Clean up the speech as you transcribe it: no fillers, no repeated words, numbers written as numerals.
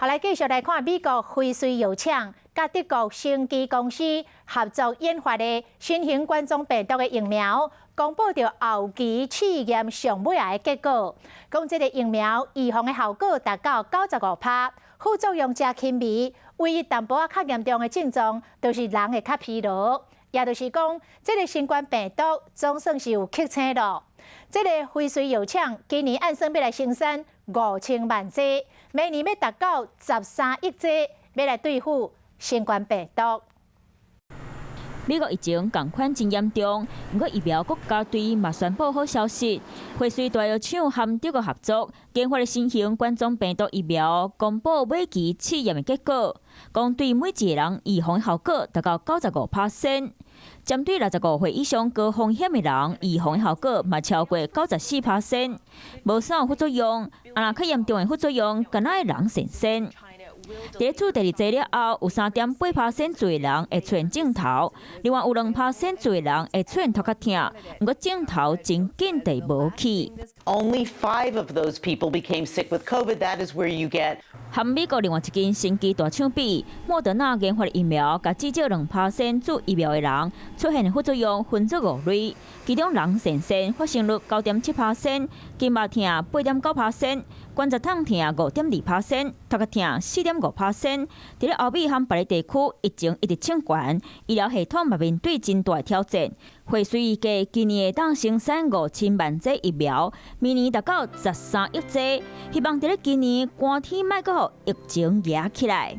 好，來繼續來看美國輝瑞藥廠佮德國生技公司合作研發的新型冠狀病毒的疫苗，公布著後期試驗上尾仔的結果，講這个疫苗預防的效果達到95%，副作用誠輕微，唯一淡薄仔較嚴重的症狀，就是人會較疲勞，也就是講，這个新冠病毒總算是有克星囉。這个輝瑞藥廠今年按算欲來生產5000萬劑，明年欲達到13億劑，欲來對付新冠病毒。美國疫情仝款真嚴重，毋過疫苗國家隊嘛宣布好消息，輝瑞大藥廠和德國合作研發的新型冠狀病毒疫苗，公布尾期試驗的結果，講對每一个人預防效果達到95%，針對65歲以上高風險的人，預防效果嘛超過94%，無啥副作用，啊若較嚴重的副作用，敢若會人神仙。佇注第二劑了後，有3.8%濟人會出現腫頭，另外有2%濟人會出現頭殼疼，毋過腫頭真緊就無去。 Only five of those people became sick with COVID. That is where you get. 和美國另外一間生技大廠比，莫德納研發的疫苗，共至少2%注疫苗的人出現副作用分做五類，其中人神仙發生率9.7%，筋肉疼8.9%，關節痛疼5.2%，頭殼疼4.5%。佇咧歐美和別个地區，疫情一直衝懸，醫療系統嘛面對真大挑戰。輝瑞預計今年會當生產5000萬劑疫苗，明年達到13億劑，希望佇咧今年寒天莫閣予疫情夯起來。